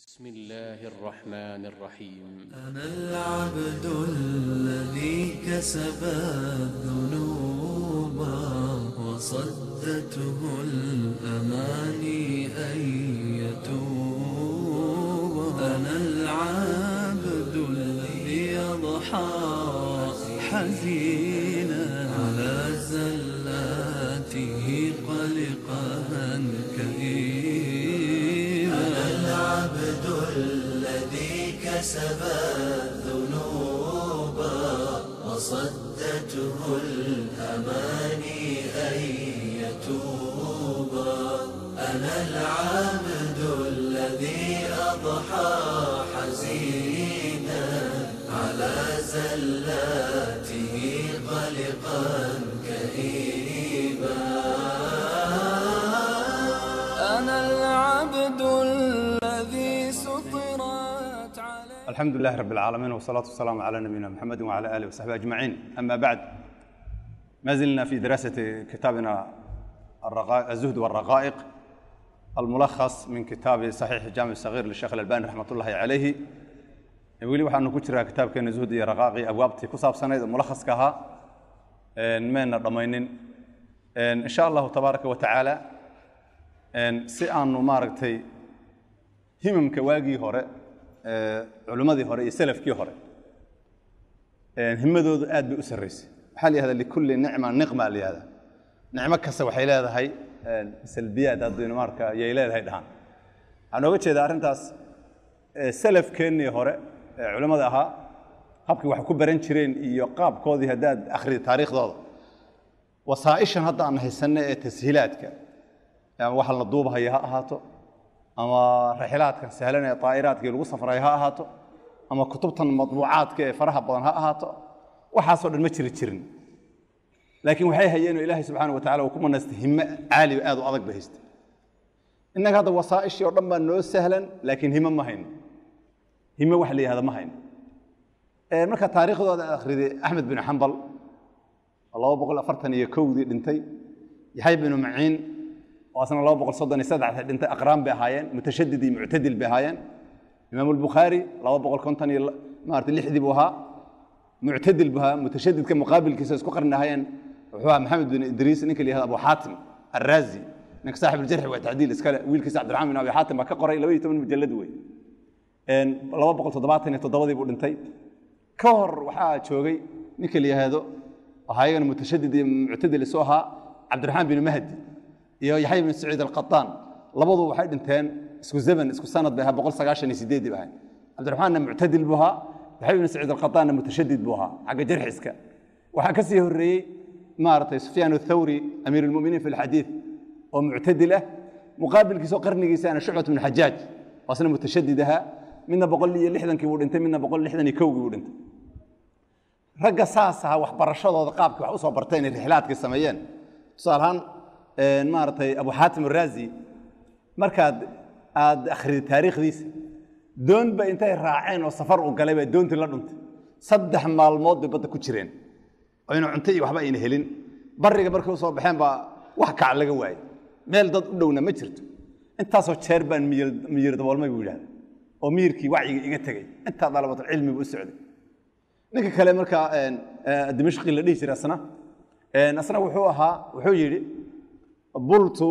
بسم الله الرحمن الرحيم. أنا العبد الذي كسب الذنوب وصدته الأماني أن يتوب. أنا العبد الذي يضحى حزينا على زلاته قلقا كئيبا. أنا العبد الذي كسب الذنوب وصدته الأماني أن يتوب. أنا العبد الذي أضحى حزينا على زلاته قلقا كئيبا. أنا العبد الذي سطرت عليه. الحمد لله رب العالمين، والصلاة والسلام على نبينا محمد وعلى آله وصحبه أجمعين. أما بعد، ما زلنا في دراسة كتابنا الزهد والرقائق الملخص من كتاب صحيح الجامع الصغير للشيخ الألباني رحمة الله عليه. weli waxaanu ku jiraa kitaabkeena zuhd iyo raqaaqi abwaabtii ku saabsanayd oo mulakhaska ahaa, mayna dhammaynin insha Allahu tabaaraka wa tacaala. Si aanu maaragtay himamka waagii hore, culimmadii hore iyo salafkii hore, himadoodu aad bay u sarraysay. Waxaa la yihahdaa likulli nicma niqma la yihahdaa, nicmo kasta waxay leedahay salbiyaad haddaynu marka ayay leedahay dhahaan. Waxaan ooga jeedaa arrintaas salafkeennii hore ee culimmada ahaa habkii wax ku baran jireen iyo qaabkoodii haddaad akhrida taariikhdooda, wasaa'ishan hadda aan haysanno ee tashiilaadka ama waxa la duubahaya ha ahaato, ama raxilaadkan sahlan ee daa'iraadka lagu safrayo ha ahaato, ama kutubtan madbuucaadka ee faraha badan ha ahaato, waxaasoo dhan ma jiri jirin. Laakiin waxay hayeen oo Ilaahay subxaana wa tacala uu ku manaystay himmo caali oo aad u adag bay haystay. Innaga hadda wasaa'ishii oo dhan baa noo sahlan, laakiin himmo ma hayno, himmo wax la yihahda ma hayno. Marka taariikhdooda aad akhriday, Axmed bin Xambal oo 241dii dhintay, Yaxya binu Maciin oo asna 233 dhintay, aqraan bay ahaayeen, mutashadid iyo muctadil bay ahaayeen. Imaam Albukhaari 250 iyo maarata lixdii buu ahaa, muctadil buu ahaa. Mutashadidka muqaabilkiisa isku qarni ahaayeen wuxuu ahaa Maxamed bin Idriis, ninka la yihahdo Abu Xaatim Arraazi, ninka saaxib aljarxi wa tacdiil iskale. Wiilkiisa Cabdiraxmaan bin Abi Xaatim baa ka qoray, 12 mujallad wey. 277dii buu dhintay. Ka hor waxaa joogay ninka la yihahdo waxaa iyagana mutashadid iyo muctadil isu ahaa, Cabdiraxmaan bin Mahdi iyo Yaxya bin Saciid Alqataan. Labadu waxay dhinteen isku zaman, isku sanad bay ahaa, 198dii bay ahayd. Cabdiraxmaanna muctadil buu ahaa, Yaxya bin Saciid Alqataanna mutashadid buu ahaa xagga jarxiska. Waxaa ka sii horreeyey maaragtay Sufyaan Athawri, amiir almu'miniin fi alxadiid, oo muctadil ah, muqaabilkiisa oo qarnigiisaana Shucbat bin Xajaaj oo asna mutashadid ahaa. Midna 160kii buu dhintay, midna 161kii buu dhintay. Ragga saas ahaa waxbarashadooda qaabkii wax u soo barteen inay rixlaadkii sameeyeen, tusaale ahaan maaragtay Abu Xaatim Araazi markaad aad akhriday taariikhdiisa, doonba intay raaceen oo safar uu galay bay doontii la dhuntay. 3 maalmood bay badda ku jireen oo inu cunto iyo waxba ayna helin. Barriga markay u soo baxeen baa wax kac laga waayey, meel dad u dhowna ma jirto. Intaasoo jeer baan miyir daboolmay buu yidhahda, oo miyirkii wacyiga iga tegey. Intaa dalabatul cilmi buu u socday. Ninka kale markaa Dimashqi la dhihi jiray asna wuxuu ahaa, wuxuu yidhi bultu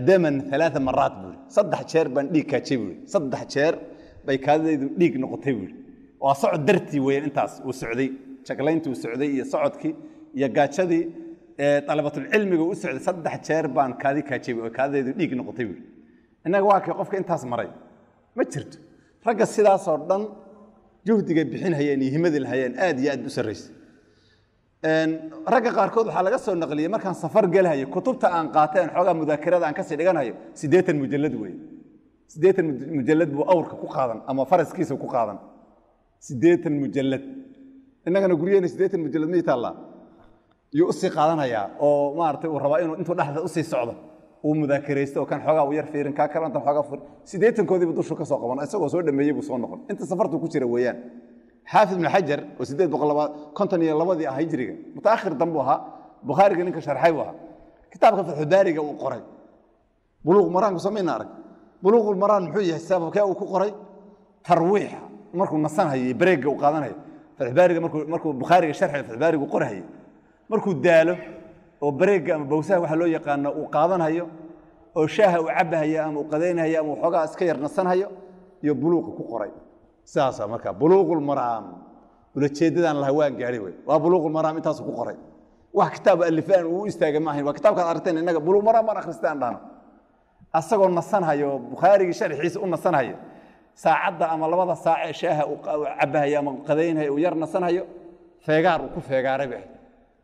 daman 3 maraat buu yidhi, 3 jeer baan dhiig kaajay buu yidhi, 3 jeer bay kaadidaydu dhiig noqotay buu yidhi. Waa socod dartii weeyaan intaas uu socday, jaglayntii uu socday iyo socodkii iyo gaajadii dalabatulcilmiga uu socday, 3 jeer baan kaadi kaajay oo kaadidaydu dhiig noqotay buu yidhi. Innaga waa kii qofka intaas maray ma jirto. Ragga sidaasoo dhan juhdigay bixin hayeen iyo himadii lahayeen aad iyo aad u sarraysay. Ragga qaarkood waxaa laga soo naqliyey, markaan safar gelahayo kutubta aan qaatay aan xoogaa mudaakarada aan kasii dhiganayo 80 mujallad weeye. 80 mujallad buu awrka ku qaadan ama faraskiisa ku qaadan, 80 mujallad. Innagana guryaheena 80 mujallad miyay taallaa? Yuu usii qaadanayaa oo maaragtay uu rabaa inuu intuu dhexda usii socdo uu mudaakaraysto oo kan xoogaa uu yar fiirin, kaa kale intan xoogaa fiirin, 80koodiibu dushu ka soo qaban, isagoo soo dhameeyey buu soo noqon. Inta safartuu ku jira weeyaan. Xaafid ibnu Xajar oo 852dii ah hijriga, mutaakhir dambu ahaa, Bukhaariga ninka sharxay buu ahaa, kitaabka Fatxubaariga uu qoray, Buluuq Maraanku samayna arag. Buluuqul Maraam muxuu yahay sababkee uu ku qoray? Tarwiixa markuu nasanhayo, bareegga uu qaadanayo, Fatxbaariga markuu Bukhaariga sharxiga Fatxbaarigu qorhayo, markuu daalo oo bareegga ama bowsaha waxa loo yaqaano uu qaadanhayo oo shaaha uu cabahayo ama uu qadaynhayo ama waxoogaa iska yar nasanhayo iyo buluuqa ku qoray. Sidaasaa marka Buluuqul Maraam ulajeeddadaan lahaa waan gaadhay wey. Waa Buluuqul Maraam intaasuu ku qoray. Wax kitaab alifaan uu u istaagay ma ahayn. Waa kitaabkaad aragteen innaga Buluuq Maraam baan akhristay aan dhahno, asagoo nasanhayo oo Bukhaarigii sharxiisa u nasanhayo saacadda ama labada saac ee shaaha uu cabahayo ama qadaynhayo uu yar nasanhayo, feegaar uu ku feegaaray bay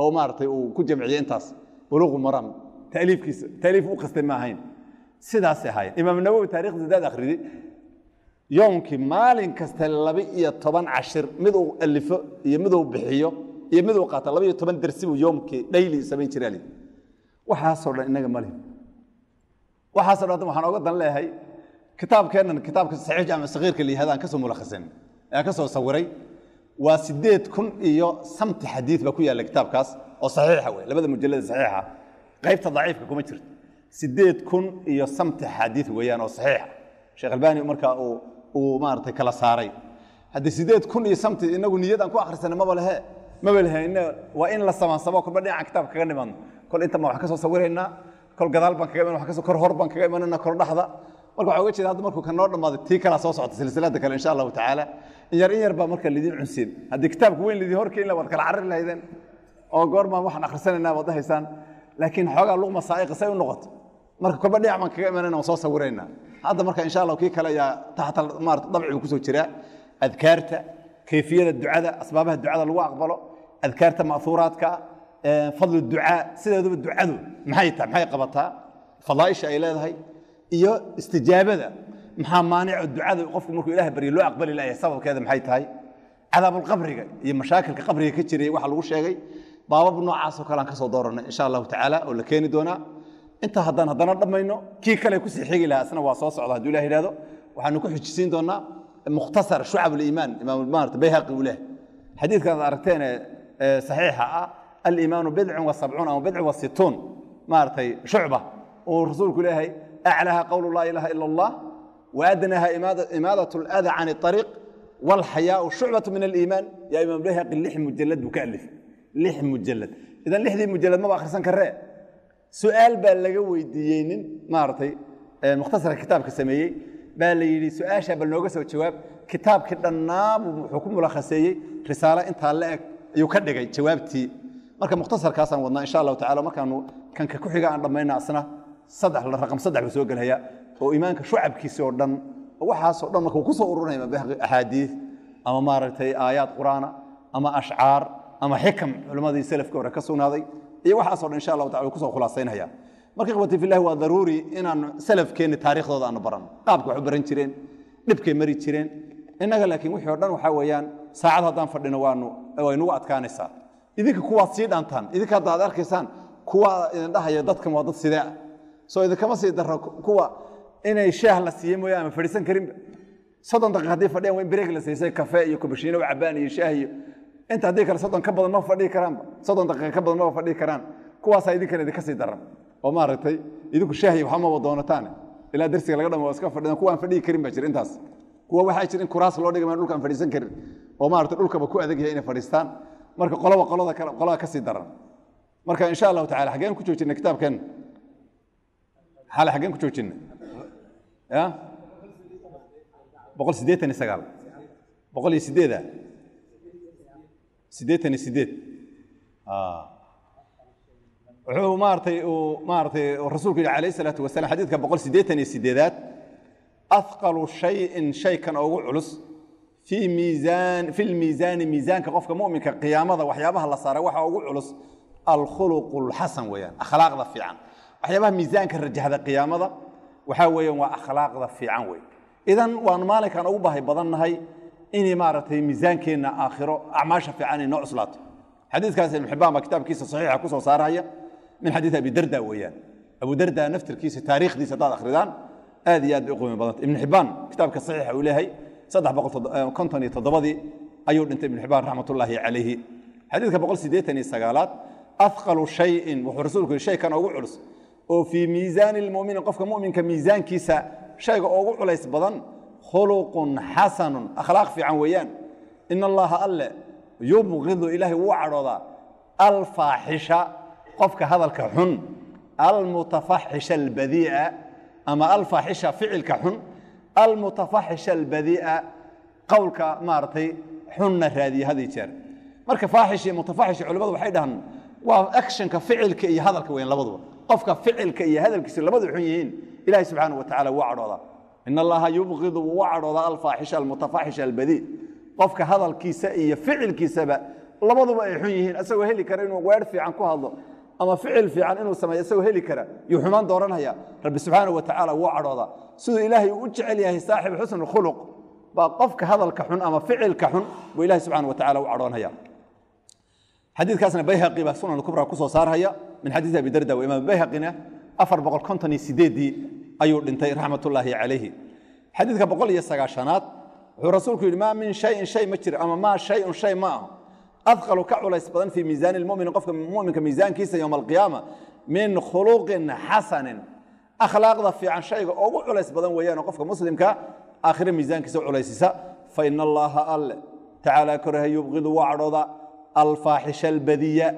oo maaragtay uu ku jamciyey intaas Buluuqu Maraam. Taaliifkiisa taaliif u qastay ma ahayn, sidaasay ahaayeen. Imaam Nawowi taariikhdiisa hadaad akhridi, yoomkii maalin kasta 12 cashir mid uu alifo iyo mid uu bixiyo iyo mid uu qaato, 12 dersi buu yoomkii dhayli samayn jiray ali. Waxaasoo dhan innaga ma lihin. Waxaasoo dhan waxaan oga dan leeyahay kitaabkeennan, kitaabka Saxiix Jaamic Sagiirka la yihahdo aan kasoo mulakhasan aan kasoo sawiray, waa 8000 iyo samti xadiid baa ku yaalla kitaabkaas oo saxiixa wey, labada mujallada saxiixa, qaybta daciifka kuma jirto. 8000 iyo samti xadiid weeyaan oo saxiixa Sheekh Albani markaa uu maaragtay kala saaray. Haddii 8000 iyo samti inagu niyad aan ku akhrisanay maba lehe, maba lehe. Waa in la samaansamo kolba dhinaca kitaabka kaga nimaadno. Kol inta ma wax ka soo sawiraynaa, kol gadaal baan kaga iman, wax kasoo kor hor baan kaga imanayna, kor dhaxda. Marka waxaa uga jeeda hadda markuu kan noo dhammaaday tii kalaa soo socota, silsilada kale insha Allahu tacaala. In yar in yar baa marka lidiin cunsiin. Haddii kitaabka weyn lidin horkeyn la waad kala carari lahaydeen oo goormaan waxaan akhrisanaynaa waad dhahaysaan, laakiin xoogaa luqma saa'iqa say u noqoto marka kolba dhinac baan kaga imanayna waan soo sawiraynaa. Hadda marka insha Allah kii kale ayaa taxta maarata dabci buu kusoo jiraa. Adkaarta, kayfiyada ducada, asbaabaha ducada lagu aqbalo, adkaarta ma'huuraadka, fadlu ducaa, sideeduba ducadu maxay tahay, maxay qabataa, fadaaisha ay leedahay iyo istijaabada, maxaa maanico ducada qofku markuu Ilaah baryo loo aqbali lahayaa, sababkeeda maxay tahay, cadaabulqabriga iyo mashaakilka qabriga ka jiray waxa lagu sheegay, baabab noocaasoo kale aan ka soo dooranay insha Allahu tacaala oo la keeni doonaa. Inta haddaan haddana dhammayno kii kale kusii xigi lahaa isna waa soo socda hadduu Ilah yidhahdo. Waxaanu ku xijisiin doonaa mukhtasar Shucab Aliimaan Imaam maarata Bayhaqi uu leh. Xadiidkan aad aragteen ee saxiixa ah, aliimaanu bidcun wa sabcuun ama bidcun wa situun maaragtay shucba, uu rasuulku leeyahay aclaha qowlu laa ilaaha ila Allah wa adnaha imaadatu aladaa can ariiq walxayaau shucbatu min aliimaan. Yaa Imaam Bayhaqi 6 mujalad buu ka alifay, 6 mujalad. Idan lixdii mujalad maba akhrisan karee. Su'aal baa laga weydiiyey nin maaragtay mukhtasarka kitaabka sameeyey, baa la yidhi su-aashaa bal nooga soo jawaab. Kitaabkii dhannaabuu wuxuu ku mulakhaseeyey risaalo intaa la eg ayuu ka dhigay jawaabtii. Marka mukhtasarkaasaan wadnaa insha Allahu tacala. Markaanu kanka ku xiga aan dhammayna asna saddex raqam 3 buu soo gelhayaa oo iimaanka shucabkiisi oo dhan waxaasoo dhan marka uu ku soo ururinaya axaadiis ama maaragtay aayaad qur'aana ama ashcaar ama xikam culimmadii salafkii hore ka sugnaaday iyo waxaasoo dhan insha Allahu tacala uu kusoo khulaasaynaya. Marka ikhwati fillahi, waa daruuri inaanu salafkeenni taariikhdooda aanu baranno, qaabka wax u baran jireen, dhibkay mari jireen. Innaga laakiin wixii oo dhan waxaa weeyaan saacad haddaan fadhino waanu way nagu adkaanaysaa. Idinka kuwaad sii dhaantaan, idinka hadda aad arkaysaan kuwa idin dhahaya dadkan waa dad sidee ah, soo idinkama sii daro kuwa inay shaah la siiye mooye ama fadhiisan karinba. 30 daqiiqa haddii fadhiyaan waa in break la siisay, kafee iyo kubashiino u cabaan iyo shaah iyo inta. Haddii kale 30 ka badan ma fadhihi karaanba, 30 daqiiqa ka badan ma fadhihi karaan. Kuwaasaa idinkana idinka sii daran oo maaragtay idinku shaah iyo waxba maba doonataan ilaa darsiga laga dhamo waa iska fadhidan. Kuwa aan fadhihi karin baa jira intaas. Kuwa waxaa jira in kuraas loo dhigay dhulka aan fadhiisan karin oo maaragtay dhulkaba ku adag yahay inay fadhiistaan. Marka qolaba qolada kale qolada ka sii daran. Marka insha Allahu tacala xaggeen ku joojinay kitaabkeen xale? Xaggeen ku joojinay? Ya 189, 108, 88. Wuxuu maaragtay uu maaragtay rasuulku yidhi calayhi salaatu wasalaam xadiidka 188aad: athqalu shayin, shaykan ugu culus, fii miisaan fi lmiisaani, miisaanka qofka mu'minka qiyaamada waxyaabaha la saaray waxa ugu culus alkhuluqu lxasan weeyaan, akhlaaqda fiican. Waxyaabaha miisaanka rajahda qiyaamada waxaa weeyaan waa akhlaaqda fiican wey. Idan waanu maalinkan ugu baahi badannahay inay maaragtay miisaankeenna aakhiro acmaasha fiican ay noo cuslaato. Xadiidkaas Ibn Xibbaan baa kitaabkiisa saxiixa ku soo saaraya min xadiid Abi Darda weeyaan. Abu Darda naftirkiisa taariikhdiisa haddaad akhridaan aad iyo aad bay u qiimo badanta. Ibn Xibbaan kitaabka saxiixa uu leeyahay 357-dii ayuu dhintay Ibn Xibbaan raxmatullaahi calayhi. Xadiidka 189aad, athqalu shayin, wuxuu rasuulku yidhi shaykan ugu culus oo fii miisaani lmumini, qofka mu'minka miisaankiisa Shayga ugu culays badan khuluqun xasanun, akhlaaq fiican weeyaan. In Allaha alle yubghidu, Ilaahay wuu cadhoodaa, alfaaxisha, qofka hadalka xun, almutafaxisha albadii'a, ama alfaaxisha ficilka xun, almutafaxisha albadii'a, qowlka maaragtay xunna raadiya had iyo jeer. Marka faaxish iyo mutafaxish culimadu waxay dhahaan waa actionka ficilka iyo hadalka weyn labaduba. Qofka ficilka iyo hadalkiisu labadu xun yihiin, Ilaahay subxaanahu wa tacaala wuu cadhoodaa. In Allaha yubghidu, wuu cadhoodaa, alfaaxisha almutafaxisha albadii, qofka hadalkiisa iyo ficilkiisaba labaduba ay xun yihiin, isagoo heli kara inuu weer fiican ku hadlo ama ficil fiican inuu sameeyo, isagoo heli kara yuu xumaan dooranaya. Rabbi subxaanahu wa tacaala wuu cadhoodaa. Siduu Ilaahay u jecel yahay saaxib xusn khuluq baa qofka hadalka xun ama ficilka xun buu Ilahay subxaanahu wa tacaala u cadhoonaya. Xadiidkaasna Bayhaqi baa Sunan Kubra ku soo saarhaya min xadiis Abi Darda. Wa Imaam Bayhaqina 458dii ayuu dhintay, raxmatullaahi calayhi. Xadiidka 190aad wuxuu rasuulku yidhi: maa min shayin, shay ma jiro, ama maa shayun, shay ma aho, adqalu, ka culays badan, fii miisaani lmu'min, qofka mu'minka miisaankiisa, yowma alqiyaama, min khuluqin xasanin. Akhlaaqda fiican shayga ugu culays badan weeyaan oo qofka muslimka aakhire miisaankiisa u culaysisa. Fa ina Allaha alle tacaala koraha yubqidu, waa cadhooda, alfaaxisha albadiya,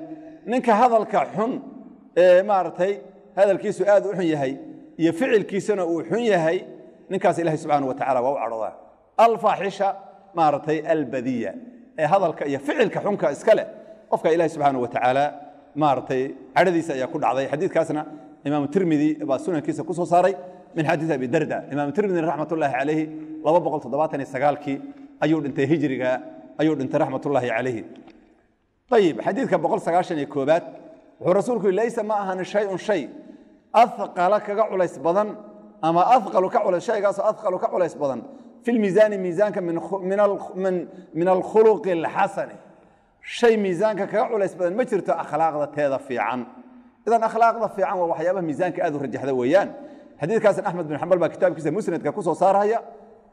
ninka hadalka xun ee maaragtay hadalkiisu aad u xun yahay iyo ficilkiisuna uu xun yahay, ninkaas Ilahay subxaana wa tacala waa u cadhoodaa. Alfaaxisha maaragtay albadiya ee hadalka iyo ficilka xunka iska leh, qofka Ilahay subxaana wa tacaala maaragtay cadhadiisa ayaa ku dhacday. Xadiidkaasna Imaamu Tirmidi baa sunankiisa ku soo saaray min xadiis Abi Darda. Imaamu Tirmidi raxmatullaahi calayhi 279kii ayuu dhintay, hijriga ayuu dhintay, raxmatullaahi calayhi. Ayib, xadiidka 191aad wuxuu rasuulku yidhi: laysa, ma ahanin, shayun shay, ahqala, kaga culays badan, ama ahqalu, ka culays, shaygaasoo ahqalu, ka culays badan, fi lmiisaani, miisaanka, min alkhuluqi alxasani. Shay miisaanka kaga culays badan ma jirto akhlaaqda teeda fiican. Idan akhlaaqda fiican waa waxyaabaha miisaanka aad u rajaxda weeyaan. Xadiidkaasna Axmed bin Xambal baa kitaabkiisa Musnadka ku soo saarhaya,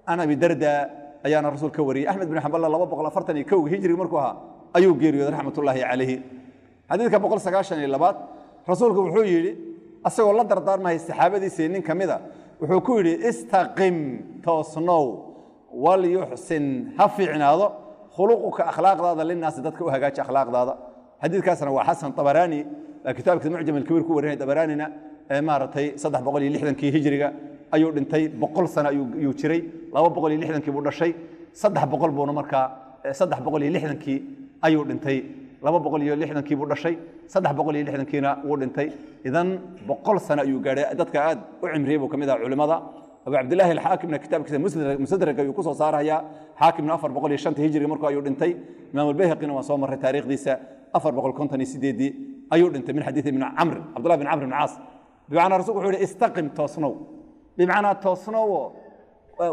can Abi Darda ayaana rasuul ka wariyey. Axmed bin Xamballa 241 hijriga markuu ahaa ayuu geeriyooday, raxmatullaahi calayhi. Xadiidka 192aad rasuulku wuxuu yidhi, asagoo la dardaarmaya saxaabadiisii nin ka mida, wuxuu ku yidhi: istaqim, toosnow, walyuxsin, ha fiicnaado, khuluquka, akhlaaqdaada, linaasi, dadka u hagaaji akhlaaqdaada. Xadiidkaasna waa xasan. Tabaraani baa kitaabkiisa Mucjam alkabiir ku warinaya. Tabaraanina maaragtay 360kii hijriga ayuu dhintay, 100 sano ayuu jiray. 260kii buu dhashay, 300 buuna markaa, 360kii ayuu dhintay. 260kii buu dhashay, 360kiina wuu dhintay. Idan 100 sano ayuu gaadhay. Dadka aad u cimriyey buu ka mid aha culimmada. Abu Cabdillaahi Alxaakimna kitaabkiisa Mustadrag ayuu ku soo saarayaa. Xaakimna 405 hijriga markuu ayuu dhintay. Imaam Albayhaqina waan soo marray taariikhdiisa, 458dii ayuu dhintay, min xadiidi ibn Camr, Cabdullah bin Camr bin Caas. Bimacnaa rasulku wuxuu yihi: istaqim, toosnow. Bimacnaa toosnowo,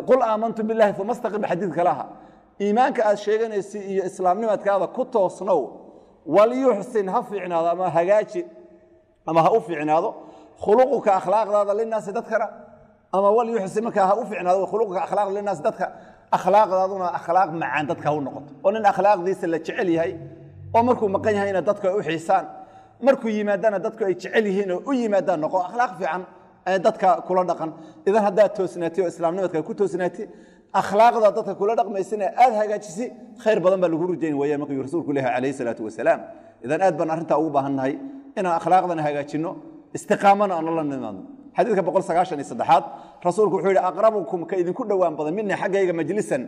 qul aamantu billahi uma istaqim, xadiid kalaha. Iimaanka aad sheeganaysa iyo islaamnimadkaada ku toosnow. Walyuxsin, ha fiicnaado ama hagaaji ama ha u fiicnaado, khuluquka, akhlaaqdaada, linaasi, dadkana, ama walyuxsin, markaa ha u fiicnaado, khuluquka, akhlaaq, linaasi, dadka, akhlaaqdaaduna akhlaaq macaan dadka ha u noqoto, oo nin akhlaaqdiisa la jecel yahay oo markuu maqan yahayna dadku ay u xiisaan, markuu yimaadana dadku ay jecel yihiin oo u yimaadaan noqo. Akhlaaq fiican ee dadka kula dhaqan. Idan haddaad toosnaatay oo islaamnimadka ku toosnaatay, akhlaaqda dadka kula dhaqmaysana aad hagaajisi, khayr badan baa lagu rujayn weeyaan markuu rasuulku leeyahay calayhi salaatu wasalaam. Idan aad baan arrintaa ugu baahannahay inaan akhlaaqdana hagaajinno, istiqaamana aan la nimaadno. Xadiidka 193aad rasuulku wuxuu yidhi: aqrabukum, ka idinku dhowaan badan, minii, xaggayga, majlisan,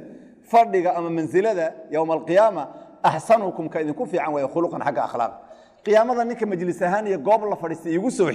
fadhiga ama mansilada, yowma alqiyaama, axsanukum, ka idinku fiican weeye, khuluqan, xagga akhlaaq. Qiyaamada ninka majlis ahaan iyo goob la fadhiistay iigu soo